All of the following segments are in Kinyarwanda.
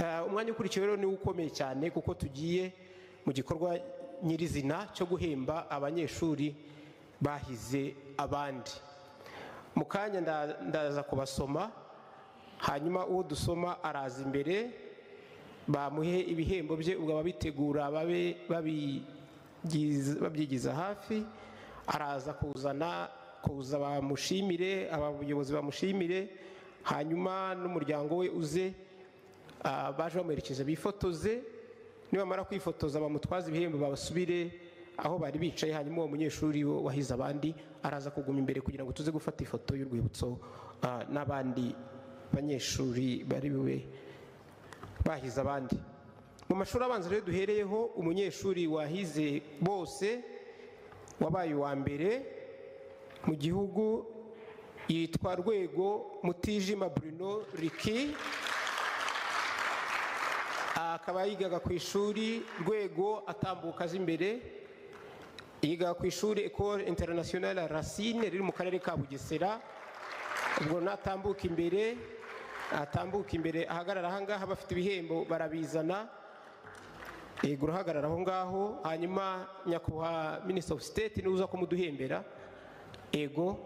Umwanya ukurikiye rero ni ukomeye cyane, kuko tugiye mu gikorwa nyirizina cyo guhemba abanyeshuri bahize abandi. Mu kanya ndaza kubasoma, hanyuma uwo dusoma araza imbere bamuhe ibihembo bye, ubwo ababitegura babe babyigiza hafi. Araza kuzana kuza bamushimire, abayobozi bamushimire, hanyuma n'umuryango we uze, baje bamuherekeza bifotoze. Nibamara kwifotoza bamutwaze ibihembo babasubire aho bari bicaye, hanyuma uwo munyeshuri wahize abandi araza kuguma imbere kugira ngo tuze gufata ifoto y'urwibutso n'abandi banyeshuri bari bube bahize abandi. Mu mashuri abanza rero duhereyeho umunyeshuri wahize bose wabaye uwa mbere mu gihugu yitwa Rwego Mutijima Bruno Riki, akaba yigaga ku ishuri Rwego atambuka aza imbere, yigaga ku ishuri Ecole Internationale Racine riri mu karere ka Bugesera. Ubwo natambuka imbere, atambuka imbere ahagarara aha ngaha, bafite ibihembo barabizana. Yego, urahagarara aho ngaho, hanyuma nyakubahwa Minister of State niwe uza kumuduhembera. Ego,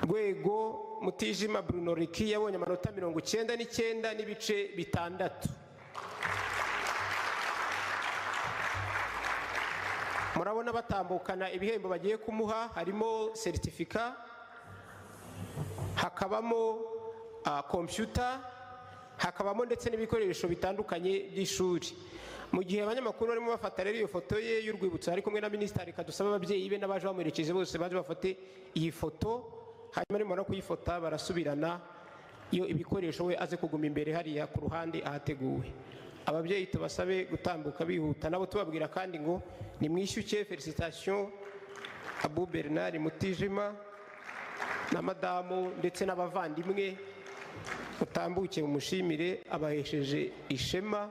Rwego Mutijima Bruno Riki yabonye amanota 99.6. Murabona batambukana ibihembo bagiye kumuha, harimo certificat, hakabamo computer, hakabamo ndetse n'ibikoresho bitandukanye by'ishuri. Mu gihe abanyamakuru barimo bafata rero iyo foto ye y'urwibutso ari kumwe na minisitiri, reka dusabe ababyeyi be n'abaje bamuherekeje bose baje bafate iyi foto, hanyuma nimara kuyifota barasubirana iyo ibikoresho, we aze kuguma imbere hariya ku ruhande ahateguwe. Ababyeyi tubasabe gutambuka bihuta, nabo tubabwira kandi ngo nimwishyuke. Felicitation Abu Bernard Mutijima na madamu ndetse n'abavandimwe, mutambuke mumushimire, abahesheje ishema.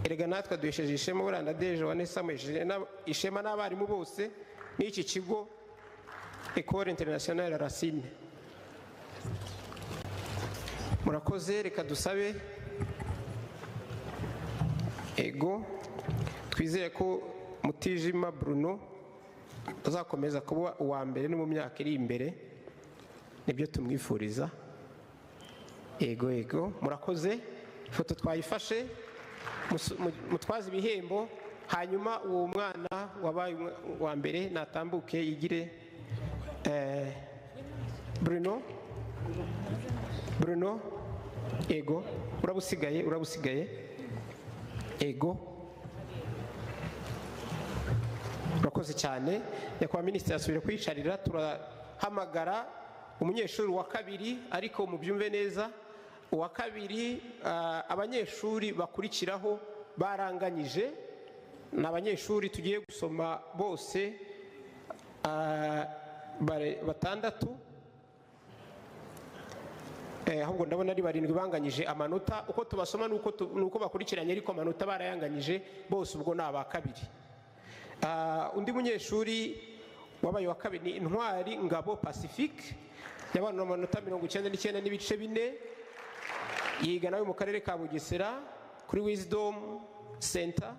Erega natwe duhesheje ishema, buriya na Deje Vanessa amuhesheje ishema n'abarimu bose n'iki kigo Ecole Internationale Racine. Murakoze, reka dusabe ego twizeye ko Mutijima Bruno azakomeza kuba uwa mbere no mu myaka iri imbere, nibyo tumwifuriza. Ego ego, murakoze, ifoto twayifashe, mutwaze ibihembo, hanyuma uwo mwana wabaye uwa mbere natambuke yigire. Bruno, Bruno, ego, urabusigaye, urabusigaye, ego, urakoze cyane. Nyakubahwa minisitiri asubire kwicarira, turahamagara umunyeshuri wa kabiri, ariko mubyumve neza, uwa kabiri abanyeshuri bakurikiraho baranganyije, ni abanyeshuri tugiye gusoma bose batandatu, ahubwo ndabona ari barindwi banganyije amanota. Uko tubasoma nuko bakurikiranye, ariko amanota barayanganyije bose, ubwo ni aba kabiri. Undi munyeshuri wabaye wa kabiri ni Intwari Ngabo Pacifique, yabonye amanota 99.4, yiga nawe mu karere ka Bugesera kuri Wisdom Center.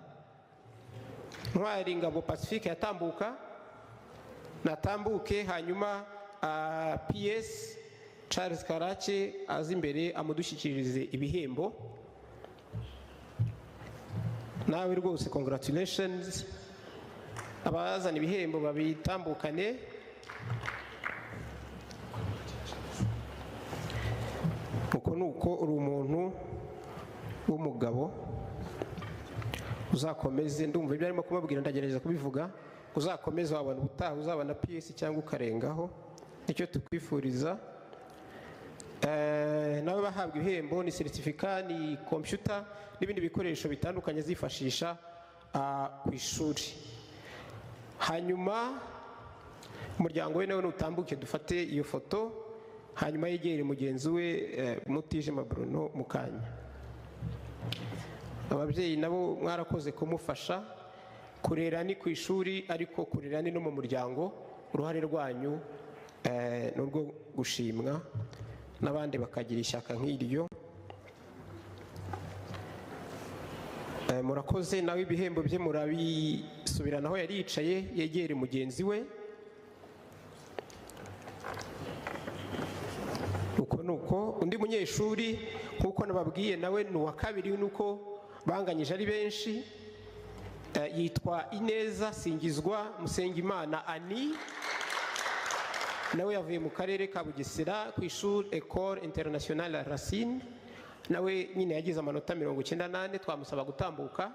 Intwari Ngabo Pacifique yatambuka, natambuke, hanyuma PS Charles Karake aza imbere amudushyikirize ibihembo. Nawe rwose congratulations, abazana ibihembo babitambukane. Uko nuko uri umuntu w'umugabo, uzakomeze, ndumva ibyo arimo kubabwira ndagerageza kubivuga, uzakomeze wabona ubutaha uzabona PS cyangwa ukarengaho, nicyo tukwifuriza. Nawe bahabwa ibihembo ni certificat, ni computer n'ibindi bikoresho bitandukanye zifashisha ku ishuri. Hanyuma umuryango we nawe nutambuke dufate iyo foto, hanyuma yegere mugenzi we Mutijima Bruno mukanya. Ababyeyi nabo mwarakoze kumufasha, kurera ni ku ishuri ariko kurera ni no mu muryango, uruhare rwanyu ni urwo gushimwa n'abandi bakagira ishyaka nk'iryo. Murakoze. Nawe ibihembo bye murabisubirana aho yari yicaye, yegere mugenzi we. Uko nuko undi munyeshuri nkuko nababwiye nawe ni uwa kabiri, nuko banganyije ari benshi, yitwa Ineza Singizwa Musengimana Ani, nawe yavuye mu karere ka Bugesera ku ishuri Ecole Internationale Racine. Nawe nyine yagize amanota 94, twamusaba gutambuka.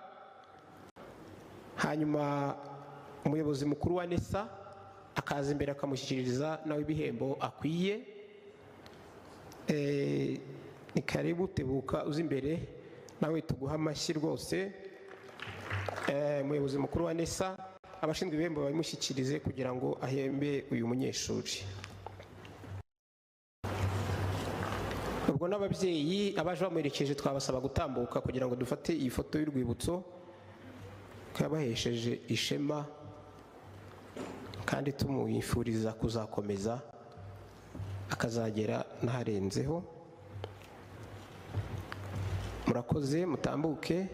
Hanyuma umuyobozi mukuru wa NESA akaza imbere akamushyikiriza nawe ibihembo akwiye. Ni karibu, tebuka uzi imbere nawe tuguha amashyi rwose. Umuyobozi mukuru wa NESA, abashinzwe ibihembo babimushyikirize kugira ngo ahembe uyu munyeshuri. Ubwo n'ababyeyi abaje bamuherekeje twabasaba gutambuka kugira ngo dufate iyi foto y'urwibutso kabahesheje ishema, kandi tumwifuriza kuzakomeza akazagera n'aharenzeho. Murakoze, mutambuke.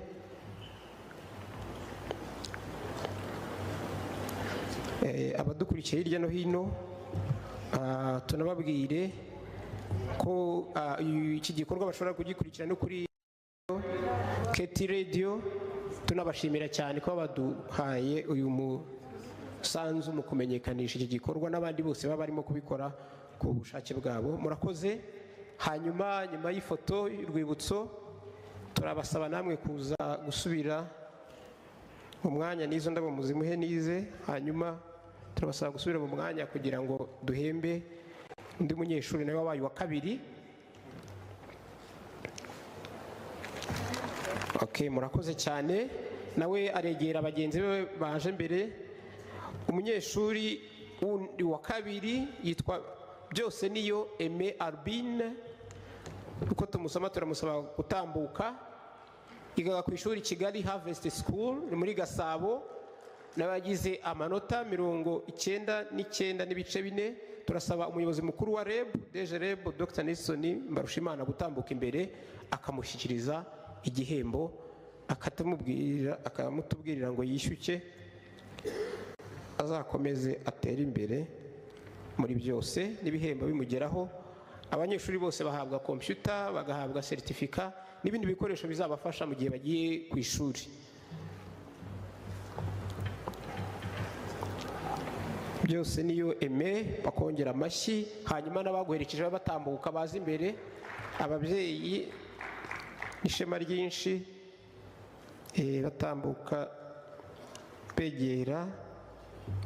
Abadukurikiye hirya no hino, tunababwire ko iki gikorwa bashobora kugikurikira no kuri KT Radio. Tunabashimira cyane ko baduhaye uyu musanzu mu kumenyekanisha iki gikorwa n'abandi bose baba barimo kubikora ku bushake bwabo. Murakoze. Hanyuma nyuma y'ifoto y'urwibutso turabasaba namwe kuza gusubira mu mwanya n'izo ndabo muzimuhe nize. Hanyuma turabasaba gusubira mu mwanya kugira ngo duhembe undi munyeshuri nawe wabaye wa kabiri. Okay, murakoze cyane. Nawe aregera bagenzi be baje mbere. Umunyeshuri wa kabiri yitwa Byose niyo Aime Albine, uko tumusoma turamusaba gutambuka. Yigaga ku ishuri Kigali Harvest School ni muri Gasabo, n'abagize amanota 99.4. Turasaba umuyobozi mukuru wa REB, DG REB, Dr Nelson Mbarushimana gutambuka imbere akamushyikiriza igihembo, akamutubwirira ngo yishyuke azakomeze atere imbere muri byose n'ibihembo bimugeraho. Abanyeshuri bose bahabwa computer, bagahabwa certificate n'ibindi bikoresho bizabafasha mu gihe bagiye ku ishuri. Byose niyo Aime, bakongera amashyi. Hanyuma n'abaguherekeje batambuka baza imbere, ababyeyi ishema ryinshi, batambuka begera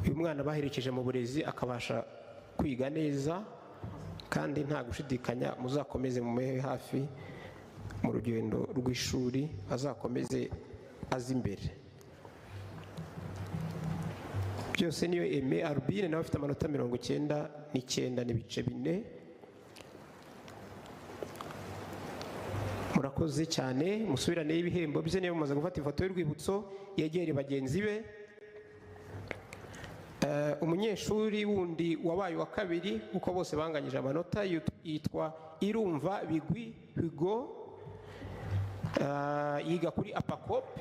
uyu mwana baherekeje mu burezi akabasha kwiga neza, kandi nta gushidikanya muzakomeze mumuhe hafi mu rugendo rw'ishuri, azakomeze aza imbere. Byose niyo Aime Albine nawe afite amanota 99.4. Murakoze cyane, musubirane ibihembo bye. Niba mumaze gufata ifoto y'urwibutso yegere bagenzi be. Umunyeshuri wundi wabaye wa kabiri uko bose banganyije amanota yitwa Irumva Bigwi Hugo, yiga kuri Apacop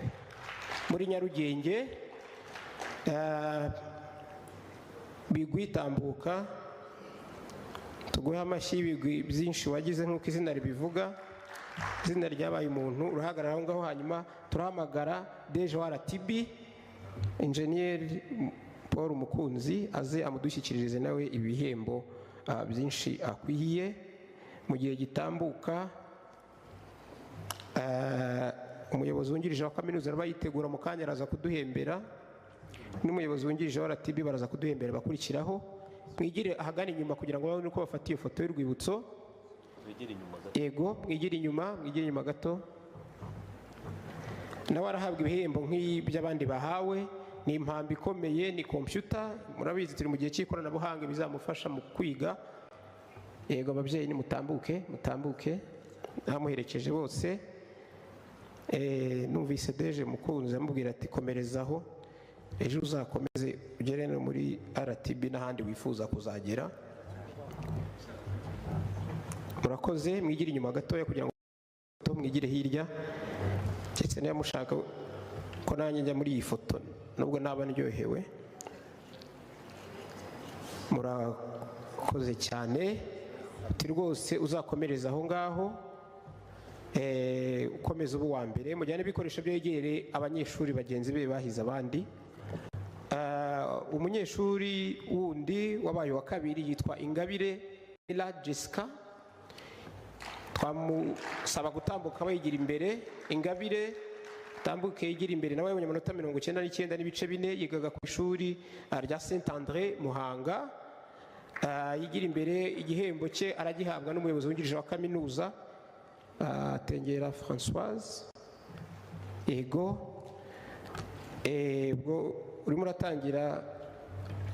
muri Nyarugenge. Bigwi tambuka tuguhe amashyi y'ibigwi byinshi wagize nk'uko izina ribivuga, izina ryabaye umuntu. Urahagarara aho ngaho, hanyuma turahamagara DG wa RTB Engineer Paul Mukunzi aze amudushyikirize nawe ibihembo byinshi akwiye. Mu gihe gitambuka umuyobozi wungirije wa kaminuza araba yitegura mu kanya araza kuduhembera, n'umuyobozi wungirije wa RTB baraza kuduhembera bakurikiraho. Mwigire ahagana inyuma kugira ngo babone uko bafata iyo foto y'urwibutso. Yego, mwigire inyuma, mwigire inyuma gato. Nawe arahabwa ibihembo nk'iby'abandi bahawe. Ni impambi ikomeye, ni computer, murabizi turi mu gihe cy'ikoranabuhanga bizamufasha mu kwiga. Yego ababyeyi nimutambuke, mutambuke amuherekeje bose. Numvise DG Mukunzi amubwira ati komerezaho, ejo uzakomeze ugere no muri RTB n'ahandi wifuza kuzagera. Murakoze, mwigire inyuma gatoya kugira ngo mwigire hirya, ndetse niba mushaka Ko nanjye njya muri iyi foto nubwo naba ndyohewe. Murakoze cyane, uti rwose uzakomereza aho ngaho, ukomeza uba uwa mbere, mujyane ibikoresho byegere abanyeshuri bagenzi be bahize abandi. Umunyeshuri wundi wabaye uwa kabiri yitwa Ingabire Ella Jessica, twamusaba gutambuka bayigira imbere. Ingabire tambuke yigira imbere, nawe yabonye amanota 99.4, yigaga ku ishuri rya Saint Andre Muhanga. Yigira imbere, igihembo cye aragihabwa n'umuyobozi wungirije wa kaminuza, Tengera Françoise. Yego, ubwo urimo uratangira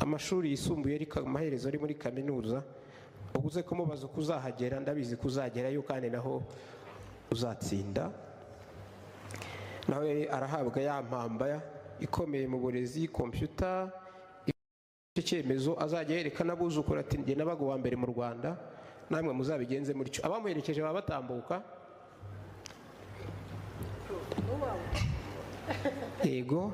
amashuri yisumbuye ariko amaherezo ari muri kaminuza, ubuze kumubaza uko uzahagera, ndabizi ko uzagerayo kandi naho uzatsinda. Nawe arahabwa ya mpamba ikomeye mu burezi, kompiyuta. Icyo cyemezo azajya yerekana abuzukuru ati njye nabaga uwa mbere mu Rwanda, namwe muzabigenze mutyo. Abamuherekeje baba batambuka. Yego,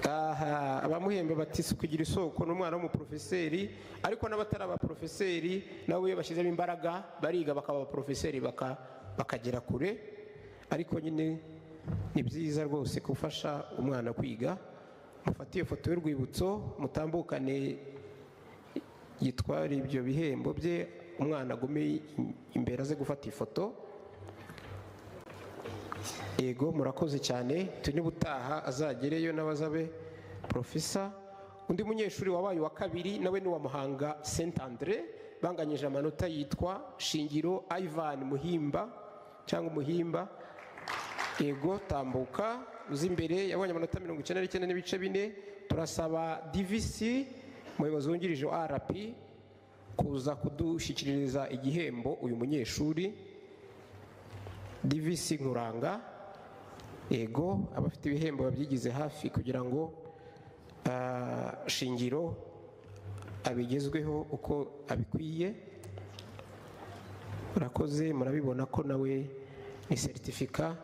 aha abamuhemba bati si kugira isoko, ni umwana w'umuprofeseri, ariko n'abatari abaprofeseri nabo iyo bashyizemo imbaraga bariga bakaba abaprofeseri bakagera kure. Ariko nyine ni byiza rwose gufasha umwana kwiga. Mufate iyo foto y'urwibutso, mutambukane yitware ibyo bihembo bye, umwana agume imbere aze gufata ifoto. Yego, murakoze cyane, turi n'ubutaha azagereyo n'abazabe profesa. Undi munyeshuri wabaye uwa kabiri nawe ni uwa Muhanga Saint Andre, banganyije amanota, yitwa Shingiro Ivan Muhimba cyangwa Muhimba. Yego, tambuka uzi imbere, yabonye amanota 99.4. Turasaba DVC, umuyobozi wungirije wa RP, kuza kudushyikiriza igihembo uyu munyeshuri DVC Nkuranga. Yego, abafite ibihembo babyigize hafi kugira ngo Shingiro abigezweho uko abikwiye. Murakoze, murabibona ko nawe ni seritifika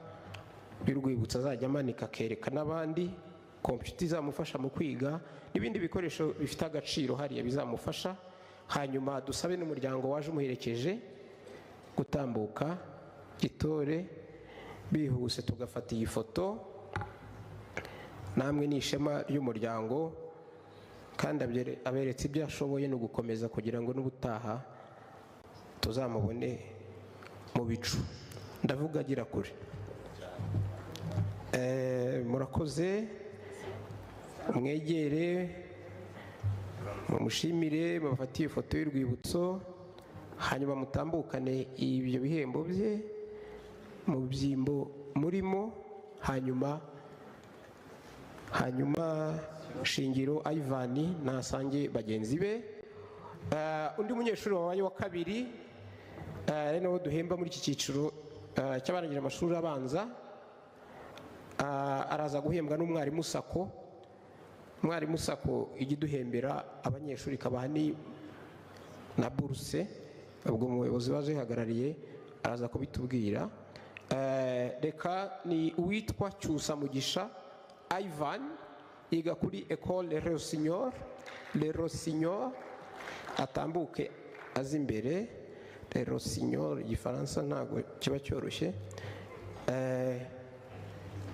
y'urwibutso azajya amanika akereka n'abandi, kompiyuta izamufasha mu kwiga n'ibindi bikoresho bifite agaciro hariya bizamufasha. Hanyuma dusabe n'umuryango waje umuherekeje gutambuka gitore bihuse, tugafata iyi foto. Namwe ni ishema ry'umuryango, kandi aberetse ibyo ashoboye no gukomeza kugira ngo n'ubutaha tuzamubone mu bicu. Ndavuga agira kure. Murakoze, mwegere mumushimire, mubafatiye ifoto y'urwibutso, hanyuma mutambukane ibyo bihembo bye mu byimbo murimo. Hanyuma Shingiro Ivan nasange bagenzi be. Undi munyeshuri wabaye wa kabiri ari nawe duhemba muri iki cyiciro cy'abarangije amashuri abanza, araza guhembwa n'umwarimu Sako. Umwarimu Sako ijya iduhembera abanyeshuri ikabaha na buruse, ubwo umuyobozi waje uhagarariye araza kubitubwira. Reka ni uwitwa Cyusa Mugisha Ivan, yiga kuri Ecole Le Rossignol, atambuke aza imbere. Le Rossignol, igifaransa ntabwo kiba cyoroshye.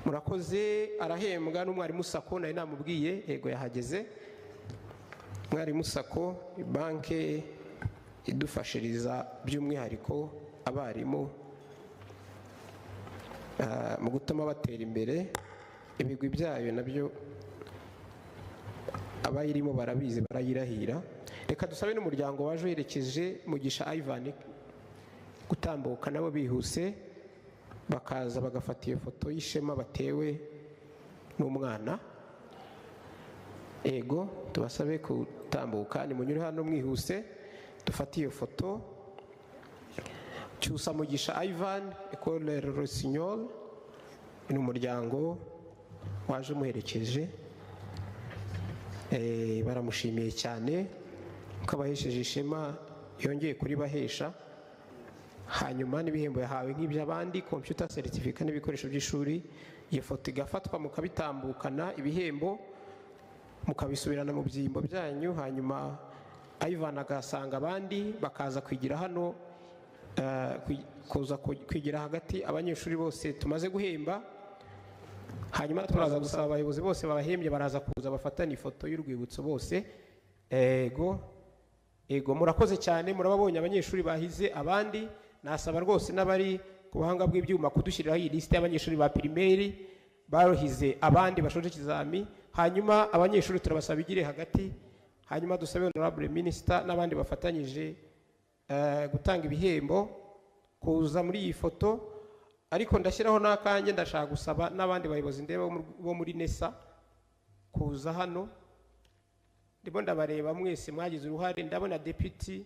Murakoze, arahembwa n'umwarimu Sako, nari namubwiye, yego yahageze. Mwarimu Sako, banke idufashiriza by'umwihariko abarimu mu gutuma batera imbere, ibigwi byayo nabyo abayirimo barabizi, barayirahira. Reka dusabe n'umuryango waje uherekeje Mugisha Ivan gutambuka nabo bihuse, bakaza bagafata iyo foto y'ishema batewe n'umwana. Ego, tubasabe gutambuka, nimunyure hano mwihuse dufate iyo foto. Cyusa Mugisha Ivan, Ecole Rossignol, ni umuryango waje umuherekeje. Baramushimiye cyane ko abahesheje ishema, yongeye kuribahesha. Hanyuma n'ibihembo yahawe nk'iby'abandi, computer, certificate n'ibikoresho by'ishuri. Iyo foto igafatwa, mukabitambukana, ibihembo mukabisubirana mu byimbo byanyu, hanyuma Ivan agasanga abandi bakaza kwigira hano, kuza kwigira hagati abanyeshuri bose tumaze guhemba. Hanyuma turaza gusaba abayobozi bose babahembye, baraza kuza bafatane ifoto y'urwibutso bose. Ego, ego, murakoze cyane. Murababonye abanyeshuri bahize abandi. Nasaba rwose n'abari ku buhanga bw'ibyuma kudushyiriraho iyi lisite y'abanyeshuri ba primaire bahize abandi bashoje ikizami. Hanyuma abanyeshuri turabasaba bigire hagati, hanyuma dusabe honorable minister n'abandi bafatanyije gutanga ibihembo kuza muri iyi foto. Ariko ndashyiraho n'akanjye, ndashaka gusaba n'abandi bayobozi ndeba bo muri NESA kuza hano. Ndimo ndabareba mwese mwagize uruhare. Ndabona deputy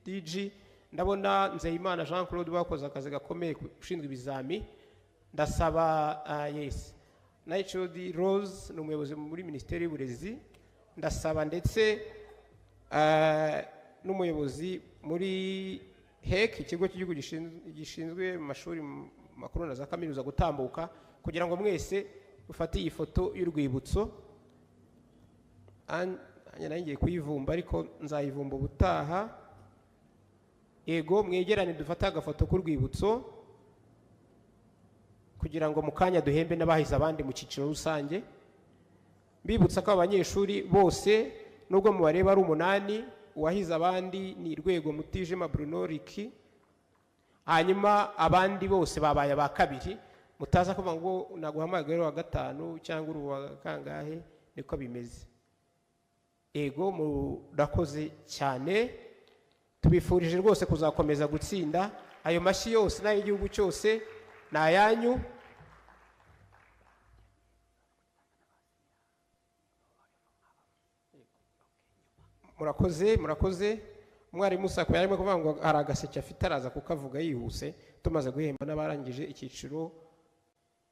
DG, ndabona Nzeyimana Jean Claude bakoze akazi gakomeye ushinzwe ibizami. Ndasaba yes, Naichodi Rose ni umuyobozi muri Minisiteri y'Uburezi. Ndasaba ndetse n'umuyobozi muri HEC, ikigo cy'igihugu gishinzwe amashuri makuru na za kaminuza, gutambuka kugira ngo mwese mufate iyi foto y'urwibutso. Nanjye ngiye kuyivumba, ariko nzayivumba ubutaha. Yego, mwegerane dufate agafoto k'urwibutso kugira ngo mu kanya duhembe n'abahize abandi mu cyiciro rusange. Mbibutsa ko abanyeshuri bose, nubwo mubareba ari umunani, uwahize abandi ni Rwego Mutijima Bruno Riki, hanyuma abandi bose babaye aba kabiri. Mutaza kuvuga ngo naguhamagaye wa gatanu cyangwa uri uwa kangahe, niko bimeze. Ego, murakoze cyane, tubifurije rwose kuzakomeza gutsinda. Ayo mashyi yose n'ay'igihugu cyose ni ayanyu. Murakoze, murakoze. Umwarimu Sako yarimo kuvuga ngo hari agaseke afite, araza kukavuga yihuse tumaze guhemba n'abarangije icyiciro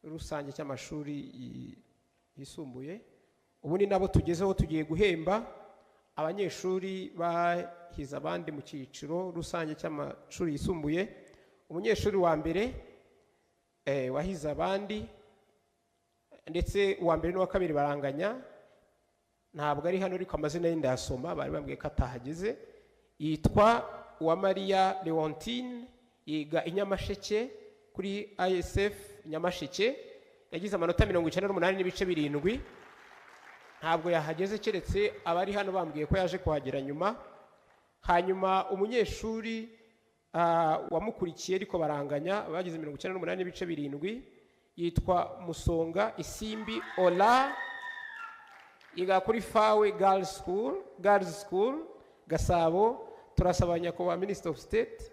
rusange cy'amashuri yisumbuye. Ubu ni nabo tugezeho, tugiye guhemba abanyeshuri bahize abandi mu cyiciro rusange cy'amashuri yisumbuye. Umunyeshuri wa mbere wahize abandi, ndetse uwa mbere n'uwa kabiri baranganya, ntabwo ari hano ariko amazina ye ndayasoma, bari bambwiye ko atahageze. Yitwa Uwamariya Leontine, yiga i Nyamasheke kuri ISF Nyamasheke, yagize amanota 98.7. Ntabwo yahageze, keretse abari hano bambwiye ko yaje kuhagera nyuma. Hanyuma umunyeshuri wamukurikiye ariko baranganya, bagize 98.7, yitwa Musonga Isimbi Ola, yiga kuri Fawe Girls School Gasabo. Turasaba nyakubahwa Minister of State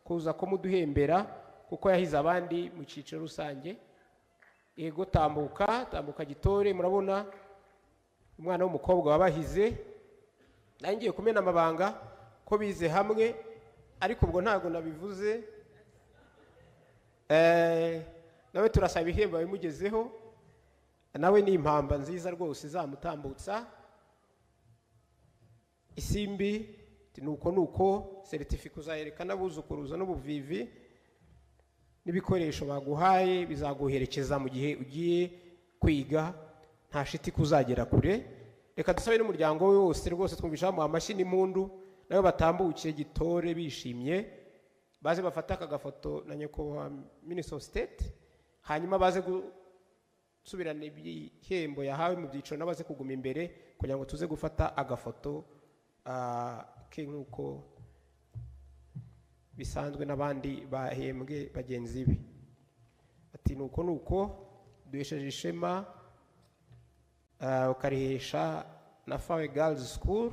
kuza kumuduhembera kuko yahize abandi mu cyiciro rusange. Yego, tambuka, tambuka gitore. Murabona umwana w'umukobwa wabahize. Ngiye kumena amabanga ko bize hamwe, ariko ubwo ntabwo nabivuze. Nawe turasaba ibihembo bimugezeho, nawe ni impamba nziza rwose izamutambutsa. Isimbi, nuko nuko certificate uzayereka n'abuzukuruza n'ubuvivi, n'ibikoresho baguhaye bizaguherekeza mu gihe ugiye kwiga, nta shiti kuzagera kure. Reka dusabe n'umuryango we wose rwose, twumvisha bamuha amashyi n'impundu, nawe batambukiye gitore bishimye, baze bafate aka gafoto na nyakubahwa Minister of State, hanyuma baze gusubirana ibihembo yahawe mu byiciro, n'abaze kuguma imbere kugira ngo tuze gufata agafoto ke nk'uko bisanzwe n'abandi bahembwe bagenzi be. Ati nuko nuko duhesheje ishema, ukarihesha na Fawe Girls School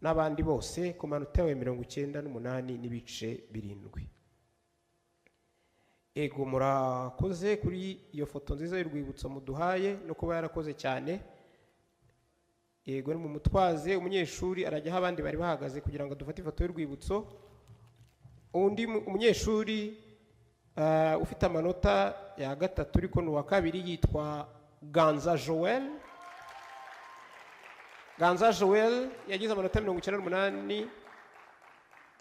n'abandi bose ku manota yawe 98.7. Ego, murakoze kuri iyo foto nziza y'urwibutso muduhaye no kuba yarakoze cyane. Yego, ni mu mutwaze umunyeshuri arajya aho abandi bari bahagaze kugira ngo dufate ifoto y'urwibutso. Undi umunyeshuri ufite amanota ya gatatu ariko ni uwa kabiri, yitwa Ganza Joel. Ganza Joel yagize amanota 98.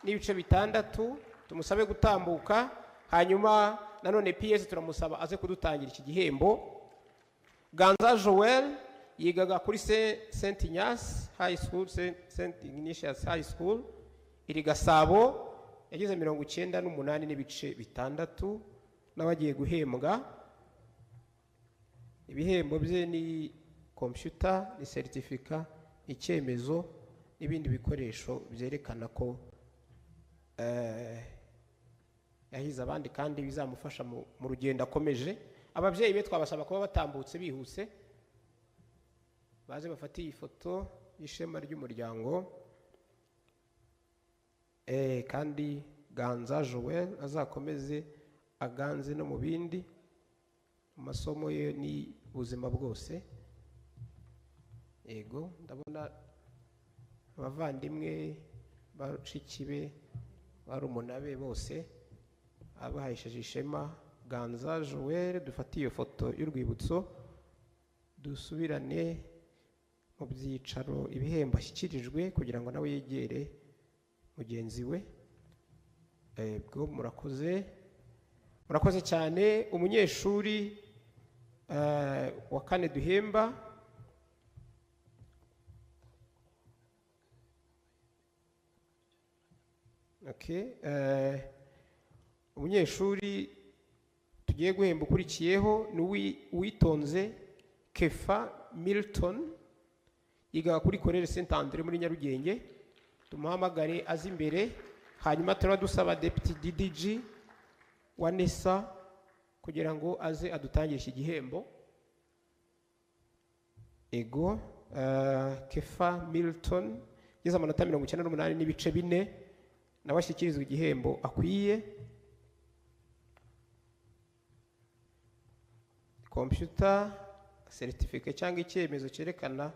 n'ibice 6, tumusabe gutambuka. Hanyuma nanone PS turamusaba aze kudutangira iki gihembo. Ganza Joel yigaga kuri Saint Ignace High School, Saint Ignatius High School iri Gasabo, yagize 98.6, nawe agiye guhembwa. Ibihembo bye ni computer, ni certificate, icyemezo n'ibindi bikoresho byerekana ko yahize abandi kandi bizamufasha mu rugendo akomeje. Ababyeyi be twabasaba kuba batambutse bihuse, baze bafate iyi foto y'ishema ry'umuryango. Kandi Ganza Joel azakomeze aganze no mu bindi, mu masomo ye ni ubuzima bwose. Yego, ndabona abavandimwe bashiki be, barumuna be bose abahesheje ishema. Ganza Joel, dufate iyo foto y'urwibutso, dusubirane mu byicaro ibihembo ashyikirijwe kugira ngo nawe yegere mugenzi we. Bwo murakoze, murakoze cyane. Umunyeshuri wa kane duhemba umunyeshuri tugiye guhemba ukurikiyeho ni Uwitonze Kefa Milton, yiga kuri Collège Saint André muri Nyarugenge. Tumuhamagare aze imbere, hanyuma turadusaba Deputy DDG wa NESA kugira ngo aze adutangire iki gihembo. Ego, Kefa Milton yize amanota 98.4, nawe ashyikirizwa igihembo akwiye. Computer, certificate cyangwa icyemezo cyerekana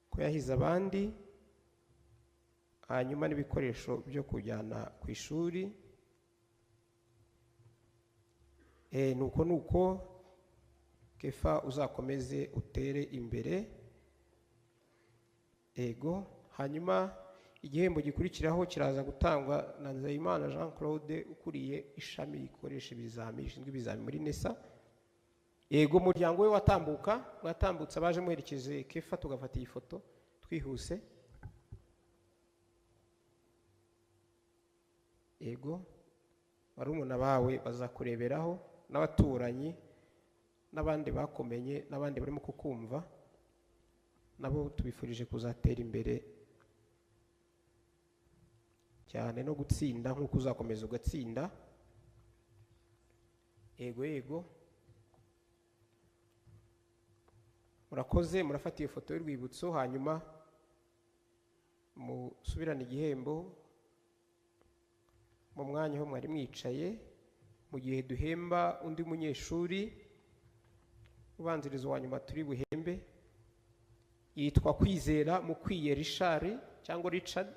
ko yahize abandi, hanyuma n'ibikoresho byo kujyana ku ishuri. Nuko Kefa uzakomeze utere imbere. Ego, hanyuma igihembo gikurikiraho kiraza gutangwa na Nzeyimana Jean Claude ukuriye ishami rikoresha ibizami, rishinzwe ibizami muri NESA. Yego, umuryango we watambuka, mwatambutse abaje muherekeje Kefa, tugafata iyi foto twihuse. Yego, barumuna bawe bazakureberaho, n'abaturanyi n'abandi bakomenye n'abandi barimo kukumva, nabo tubifurije kuzatera imbere cyane no gutsinda nk'uko uzakomeza ugatsinda. Yego, yego, murakoze. Murafata iyo foto y'urwibutso, hanyuma musubirane igihembo mu mwanya aho mwari mwicaye, mu gihe duhemba undi munyeshuri ubanziriza uwa nyuma turi buhembe. Yitwa Kwizera Mukwiye Richard cyangwa Richard,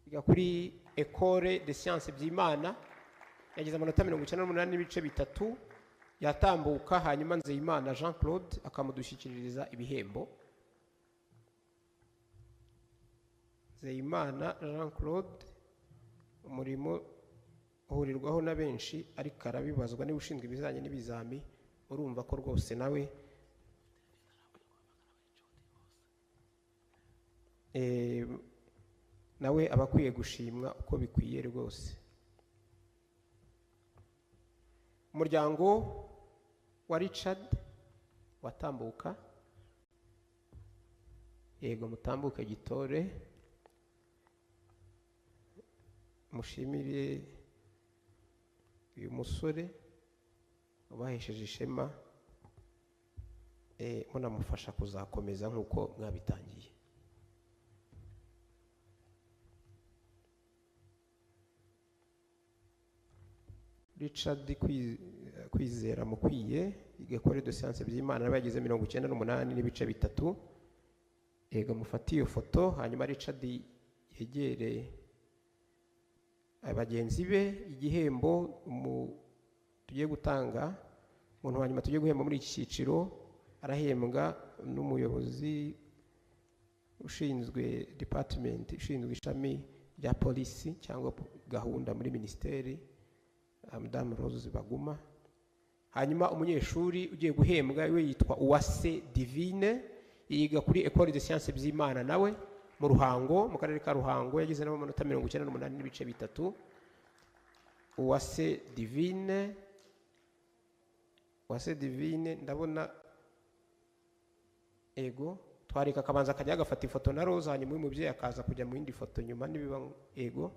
yiga kuri Ecole de Sciences Byimana, yagize amanota 98.3, yatambuka. Hanyuma Nzeyimana Jean Claude akamudushyikiriza ibihembo. Nzeyimana Jean Claude, umurimo uhurirwaho na benshi ariko arabibazwa niba ushinzwe ibijyanye n'ibizami, urumva ko rwose nawe nawe aba akwiye gushimwa uko bikwiye rwose. Umuryango wa Richard watambuka. Yego, mutambuke gitore, mushimire uyu musore ubahesheje ishema, munamufasha kuzakomeza nk'uko mwabitangiye. Richard Kwizera Mukwiye, Ecole de Sciences Byimana, nawe yagize 98.3. Yego, mufate iyo foto, hanyuma Richard yegere bagenzi be. Igihembo tugiye gutanga, umuntu wa nyuma tugiye guhemba muri iki cyiciro arahembwa n'umuyobozi ushinzwe department ishinzwe ishami rya polisi cyangwa gahunda muri minisiteri, Madamu Rose Baguma. Hanyuma umunyeshuri ugiye guhembwa we yitwa Uwase Divine, yiga kuri Ecole de Sciences Byimana nawe mu Ruhango, mu karere ka Ruhango, yagize nabo amanota 98.3. Uwase Divine, Uwase Divine ndabona ego twareka akabanza akajya agafata ifoto na Rose, hanyuma uyu mubyeyi akaza kujya mu yindi foto nyuma nibiba ego.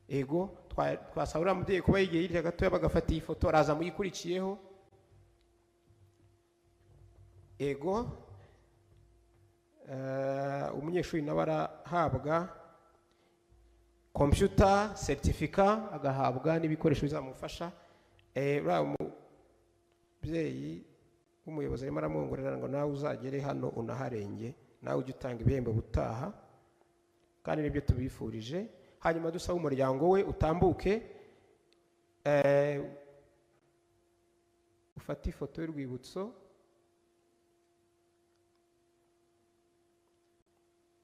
Ego twasaba uriya mubyeyi kuba yigiye hirya gatoya bagafata iyi foto, araza muyikurikiyeho. Ego umunyeshuri nawe arahabwa computer certificate, agahabwa n'ibikoresho bizamufasha. Uriya mubyeyi w'umuyobozi arimo aramwongorera ngo nawe uzagere hano unaharenge, nawe ujye utanga ibihembo butaha, kandi nibyo tubifurije. Hanyuma dusaba umuryango we utambuke, ufate ifoto y'urwibutso.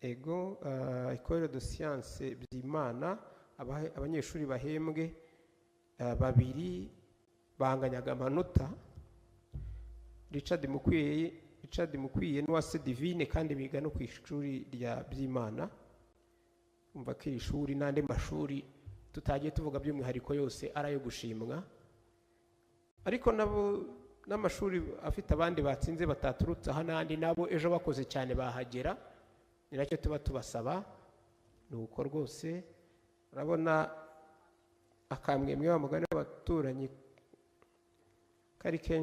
Ego Ecole de Sciences Byimana, abanyeshuri bahembwe babiri banganyaga amanota, Richard Mukwiye n'Uwase Divine, kandi biga no ku ishuri rya Byimana. Umva ko iri shuri n'andi mashuri tutagiye tuvuga by'umwihariko yose ari ayo gushimwa, ariko nabo n'amashuri afite abandi batsinze bataturutse aha n'andi nabo ejo bakoze cyane bahagera, ni nacyo tuba tubasaba. Ni uko rwose urabona akamwemwe wa mugani w'abaturanyi kari kenshi.